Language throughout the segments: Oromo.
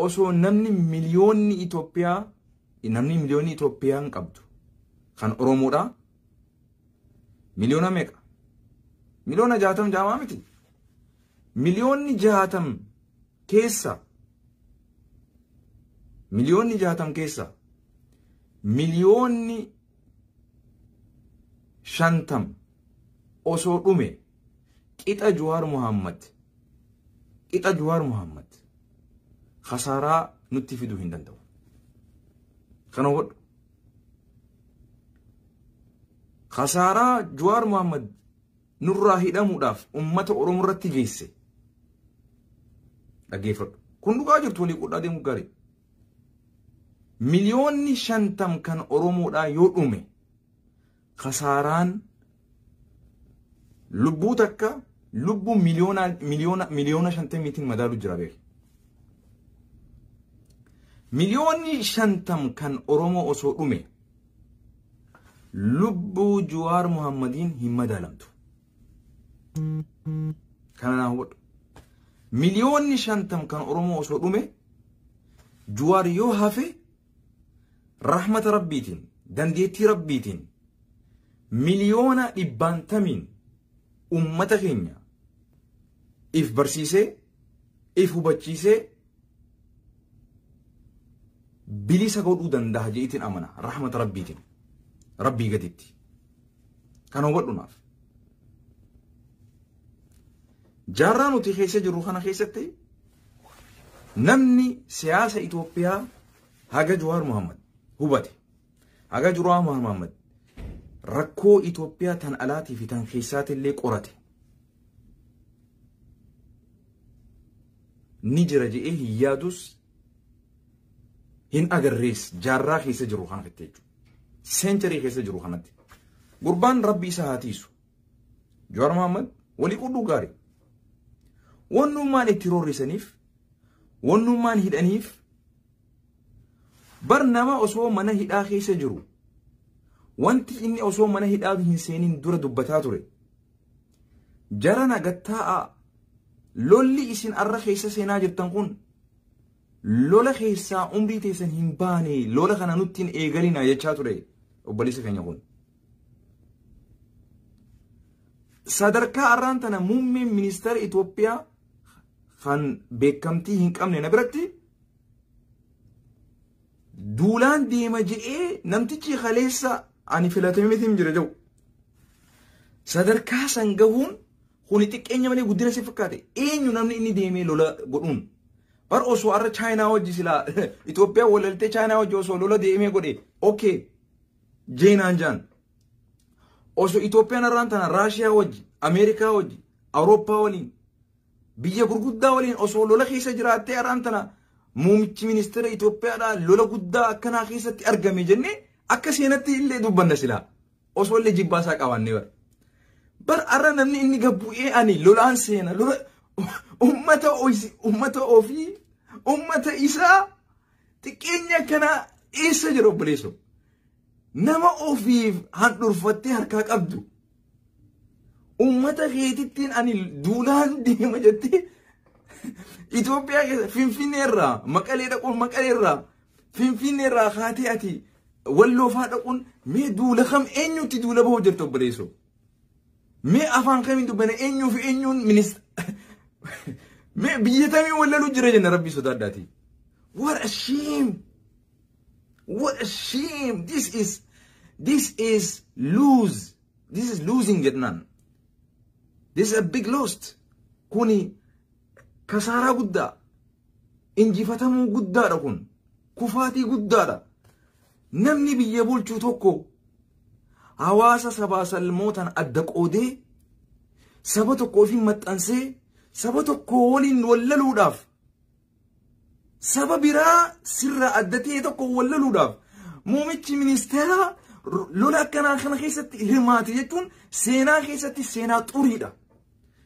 Osoo namni miliyoonni Itoophiyaa, namni miliyoonni Itoophiyaa hin qabdu kan Oromoodha. Miliyoona meeqa? Miliyoona 60 jaamaa miti. Miliyoonni 60 keessa, miliyoonni 60 keessa miliyoonni 50 osoo dhume qixa Jawaar Muhammad, qixa Jawaar Muhammad khasaaraa nutti fiduu hin danda'u. Kana hubadhu. Khasaaraa Jawaar Muhammad nurraa hidhamuudhaaf uummata Oromoo irratti geesse. Dhaggeeffadhu. Kun dhugaa jirtu walii qudhaa deemuu gaarii. Miliyoonni 50 kan Oromoodhaa yoo dhume khasaaraan lubbuu takka lubbuu miliyoona miliyoona miliyoona 50tiin madaalu jira beeku. Miliyoonni 50 kan Oromoo osoo dhume lubbuu Jawaar Muhammadiin hin madaalamtu. Kana naa hubadhu. Miliyoonni 50 kan Oromoo osoo dhume Jawaar yoo hafe rahmata Rabbiitiin, dandeettii Rabbiitiin miliyoona dhibbaantamiin ummata keenya if barsiisee, if hubachiisee bilisa godhuu danda'a je'iitiin amana rahmata Rabbiitiin, Rabbii gaditti. Kana hubadhu naaf. Jaarraa nuti keessa jirru kana keessatti namni siyaasa Itoophiyaa haga Jawaar Muhammad hubate, haga Jawaar Muhammad rakkoo Itoophiyaa tan alaatii fi tan keessaatillee qorate ni jira je'ee hin yaadus, hin agarrees jaarraa keessa jiru kanatti jechuudha. Seencharii keessa jiru kanatti. Gurbaan Rabbi isa haa tiisu. Jawaar Muhammad walii qudhuu gaarii. Wannummaan itti roorrisaniif, wannummaan hidhaniif, bar nama osoo mana hidhaa keessa jiru wanti inni osoo mana hidhaa hin seenin dura dubbataa ture. Jara nagattaa'a, lolli isin arra keessa seenaa jirtan kun lola keessaa umrii teessan hin baane, lola kana nutti hin eegalina jechaa ture obboleessa keenya kun. Sadarkaa arraan tana muummeen ministeera Itoophiyaa kan beekamtii hin qabne na biratti duulaan deema je'ee namtichi kaleessa ani filatame miti hin jira jedhu. Sadarkaa san gahuun kuni xiqqeenya malee guddina si fakkaate. Eenyu namni inni deemee lola godhuun? Bar osoo arra Chaayinaa wajji silaa Itoophiyaa walaltee Chaayinaa wajji osoo lola deemee godhe okay jeenaan jaan. Osoo Itoophiyaan arraan tana Raashiyaa wajji, Ameerikaa wajji, Awurooppaa waliin, biyya gurguddaa waliin osoo lola keessa jiraattee arraan tana muummichi ministeera Itoophiyaadhaa lola guddaa akkanaa keessatti argame jennee akka seenatti illee dubbanna silaa. Osoo illee jibbaa isaa qabaannee bara. Bar arra namni inni gabbu'ee ani lolaan seena lola ummata ummata ofii ummata isaa xiqqeenya akkanaa eessa jira obboleessoo? Nama ofiif handhurfattee harkaa qabdu. Ummata keetittiin ani duulaan deema jettee Itoophiyaa keessa Finfinnee irraa Maqalee dhaquun, Maqalee irraa Finfinnee irraa kaatee ati Walloo fa'aa dhaquun mee duula kam eenyutti duula bahuu jirta obboleessoo? Mee afaan kamiin dubbanne, eenyuu fi eenyuun mee biyya tamii wallaluu jira jenna? Rabbii sodaadhaati. What a shame! What a shame! This is lose. This is losing jennaan. This is a big lost. Kuni kasaaraa guddaa. Injifatamuu guddaadha kun. Kufaatii guddaadha. Namni biyya bulchuu tokko hawaasa sabaa salmootaan adda qoodee saba tokko ofiin maxxansee saba tokko waliin wallaluudhaaf, saba biraa sirraa adda ta'e tokko wallaluudhaaf muummichi ministeeraa lola akkanaa kana keessatti hirmaate jechuun seenaa keessatti seenaa xuriidha.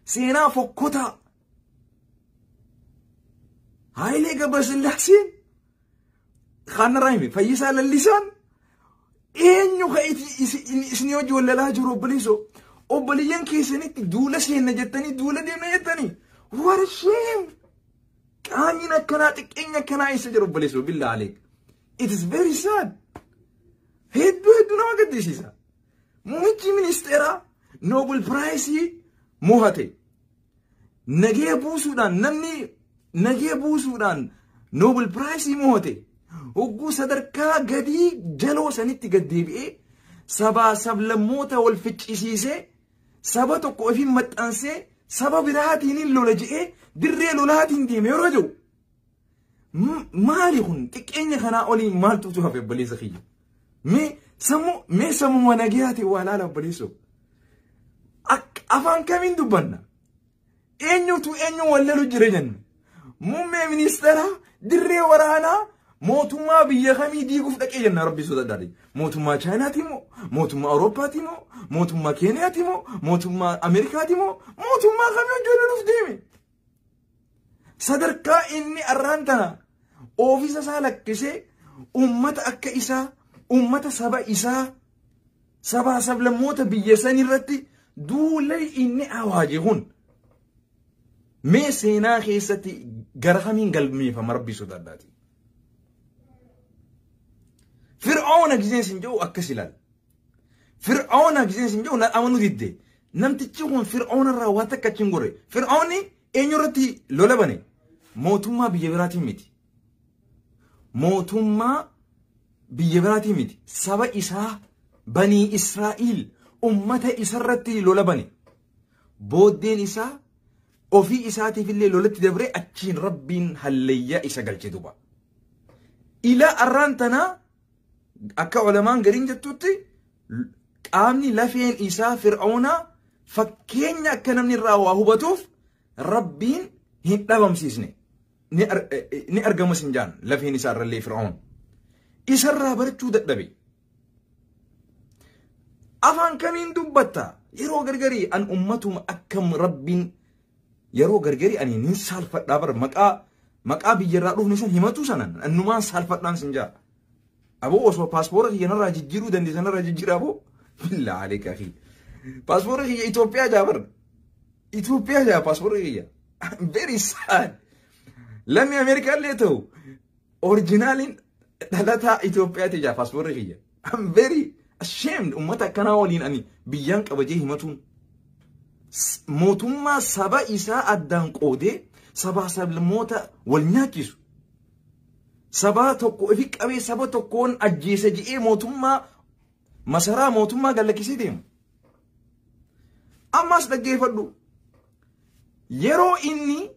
Seenaa fokkotaa. Haayilee Gabrasillaaseen kanarraa hime, Fayyisaa Lallisaan eenyu ka'iti isinii hojii wallalaa jiru obboleessoo? Obboleeyyan keessanitti duula seenna jettanii, duula deemna jettanii. What a shame! Qaanyiin akkanaa xiqqeenya akkanaa eessa jiru obboleessoo billaa aleek. It is very sad. Hedduu hedduu nama gaddisiisa. Muummichi ministeeraa Nobel Prize mo'ate. Nagee buusuudhaan namni nagee buusuudhaan Nobel Prize mo'ate. Hogguu sadarkaa gadii jaloo sanitti gad deebi'ee sabaa sablammoota wal ficcisiisee saba tokko ofiin maxxansee saba biraatiin lola je'ee dirree lolaatiin deeme yeroo jiru. Maali kun xiqqeenya kanaa olii maaltu hafe obboleessa kiyya? Mee sammuu nagayaati waa laala obboleessoo. Afaan kamiin dubbanna? Eenyutu eenyu wal lolu jira jenna? Muummee ministeeraa dirree waraanaa mootummaa biyya kamii diiguuf dhaqee jenna rabbi sodaadhaadhe. Mootummaa Chaayinaati moo? Mootummaa Awurooppaati moo? Mootummaa Keeniyaati moo? Mootummaa Ameerikaati moo? Mootummaa kamii hojii loluuf deeme? Sadarkaa inni arraan tana oofisa isaa lakkisee uummata akka isaa uummata saba isaa sabaa sablammoota biyya san irratti duula inni awaaje kun mee seenaa keessatti gara kamiin galmeeffama rabbi sodaadhaati. Fir'aawna giseen sin jedhu akkas ilaala. Fir'aawna giseen sin jedhu amanuu didde. Namtichi kun fir'aawna irraa waa takka achi hin gorre. Fir'aawni eenyu irratti lola bane? Mootummaa biyya biraatiin miti. Mootummaa biyya biraatiin miti. Saba isaa banii Israa'iil ummata isarratti lola bane. Booddeen isaa ofii isaatiif illee lolatti dabree achiin rabbiin hallayyaa isa galche duba. Ilaa arraan tanaa akka ulamaan gariin jettutti qaamni lafeen isaa fir'aunaa fakkeenya akka namni irraa waa hubatuuf rabbiin hin dhabamsiisne. Ni argamas hin jaan lafeen isaa irrallee fir'aun. Isarraa barachuu dadhabe. Afaan kamiin dubbatta? Yeroo gargarii an ummatuma akkam rabbiin yeroo gargarii ani nin saalfadhaa bara maqaa biyyarraa dhufne san himatu sanan annumaan saalfadhaan sin jaa. Aboo osoo paaspoora kiyya narraa jijjiiruu dandeessa narraa jijjiira aboo. Billaa aleeka akhi. Paaspoora kiyya Itoophiyaa jaa bara. Itoophiyaa jaa paaspoora kiyya. Very sad. Lammii Ameerikaa illee ta'u orijinaaliin dhalataa Itoophiyaati jaa paaspoora kiyya. I'm very ashamed ummata akkanaa waliin ani biyyaan qabajee himatuun. Mootummaa saba isaa addaan qoodee sabaa sablammoota wal nyaachisu. Saba tokko ofi qabee saba tokkoon ajjeese je'ee mootummaa masaraa mootummaa gallakkisee deema. Ammas dhaggeeffadhu. Yeroo inni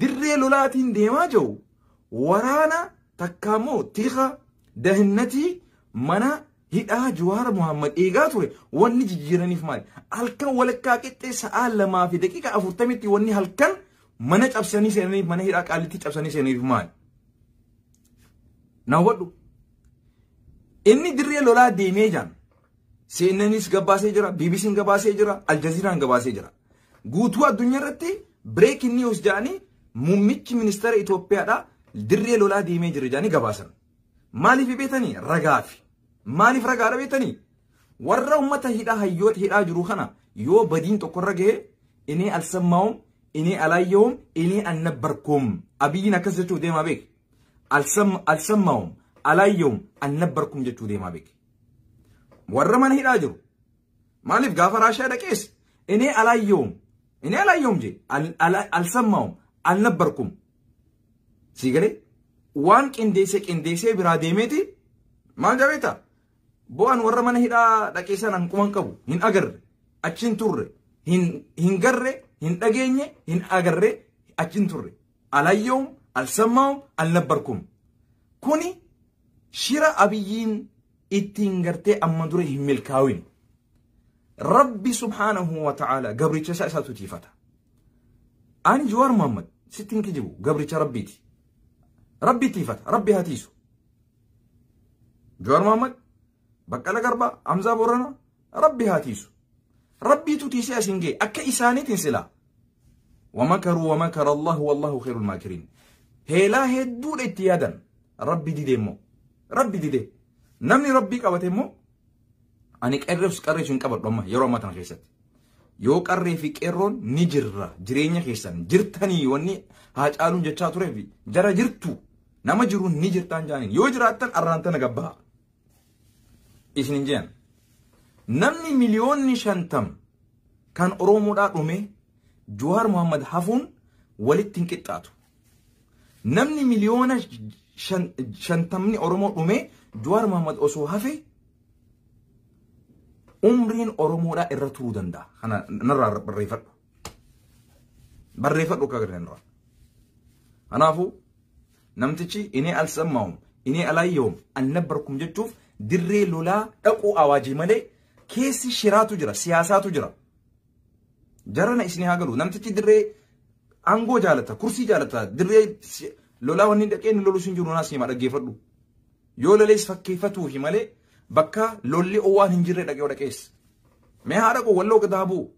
dirree lolaatiin deemaa jiru waraana takka immoo tika dahinnatii mana hidhaa Jawaar Muhammad eegaa ture wanni jijjiiraniif maali? Halkan walakkaa qixxee sa'aa 2:40tti wanni halkan mana cabsanii seenaniif mana hidhaa qaalitti cabsanii seenaniif maali? Na hubadhu. Inni dirree lolaa deemee jaan. CNNs gabaasee jira, BBC'n gabaasee jira, Aljazeeraan gabaasee jira. Guutuu addunyaa irratti breaking news jedhanii muummichi ministeera Itoophiyaadhaa dirree lolaa deemee jira jedhanii gabaasan. Maaliif beetanii? Ragaafi. Maaliif ragaadha beetanii? Warra uummata hidhaa hayyoota hidhaa jiru kana yoo badiin tokkorra gahe inni alsammaa'um, inni alaayyoom, inni annabbarkum. Abiyyiin akkas jechuu deemaa beek. Alsammaa'um, alaayyoom, annabbarkum jechuu deemaa beek. Warra mana hidhaa jiru. Maaliif gaafa Raashiyaa dhaqees inni alaayyoom, inni alaayyoom jee alsammaa'um, annabbarkum. Sii galee waan qindeessee biraa deemeeti maal jabeeta? Bo'aan warra mana hidhaa dhaqee sanaan quban qabu hin agarre achiin turre hin garre hin dhageenye hin agarre achiin turre alayyoom alsammaa'um alnabbarkum. Kuni shira Abiyyiin ittiin gartee amma dura hin milkaa'in. Rabbi subhaanahu wa ta'ala gabricha isaa isaatu tiifata. Ani Jawaar Muhammad sittiin kijibu gabricha Rabbiiti. Rabbi tiifata, Rabbi haa tiisu. Jawaar Muhammad, Baqqala Garbaa, Hamzaa Booranaa, Rabbi haa tiisu. Rabbiitu tiisee asiin ga'e akka isaaniitiin silaa. Wamakaruu wamakara Allahu wallahu khairul maakiriin. Heelaa hedduudha itti yaadan. Rabbi dide immoo. Rabbi dide. Namni Rabbii qabate immoo ani qarreessu hin qabadhu amma yeroo ammaa tana keessatti. Yoo qarree fi qeerroon ni jirra jireenya keessan jirtanii wanni Haacaaluun jechaa tureef jara jirtu nama jiru ni jirtaan jaaniin yoo jiraattan arraantana gabbaa. Isin hin jean. Namni 50,000,000 kan Oromoodhaa dhume Jawaar Mohammad hafuun walitti hin qixxaatu. Namni 50,000,000 Oromoo dhume Jawaar Mohammad osoo hafe umriin Oromoodhaa irra turuu danda'a. Kana narraa barreeffadhu. Barreeffadhu akka agartan irraa. Kanaafuu namtichi inni alsammaa'um inni alaayyoom annabbarkum jechuuf dirree lolaa dhaquu awaajii malee keessi shiraatu jira, siyaasaatu jira. Jarana isin haa galu. Namtichi dirree aangoo jaalata, kursii jaalata, dirree lolaa wanni dhaqee inni loluu sin jiru naas hima dhaggeeffadhu. Yoo lolees fakkeeffatuufi malee bakka lolli owwaan hin jirre dhaqee dhaqees. Mee haa dhaqu walloo gad haa bu'u.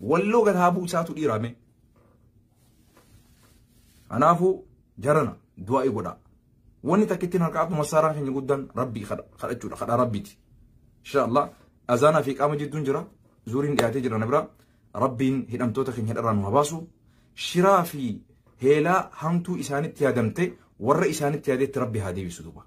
Walloo gad haa bu'u isaatu dhiira mee. Kanaafuu jarana du'aa godhaa. Wanni takka ittiin harkaa masaaraan keenya guddaan rabbii kadhachuudha kadhaa rabbiiti. Insha Allah azaanaa fi qaama jidduun jira. Zuuriin dhiyaatee jira na bira. Rabbiin hidhamtoota keenya hidharraa nu haa baasu. Shiraa fi heelaa hamtuu isaanitti yaadamte warra isaanitti yaadetti rabbi haa deebisu duuba.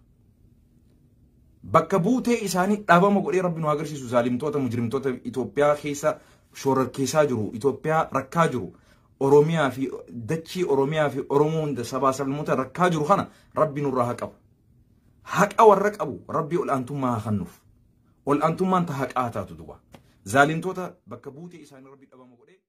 Bakka buutee isaanii dhabama godhee rabbi nu haa agarsiisu zaalimtoota mujrimtoota Itoophiyaa keessa shororkeessaa jiru Itoophiyaa rakkaa jiru Oromiyaa fi dachii Oromiyaa fi Oromoo hunda sabaa sablammoota rakkaa jiru kana rabbi nurraa haa qabu. Haqa warra qabu rabbi ol'aantummaa haa kennuuf. Ol'aantummaan ta haqaa taatu duuba. Zaalimtoota bakka buutee isaanii rabbi dhabama godhee.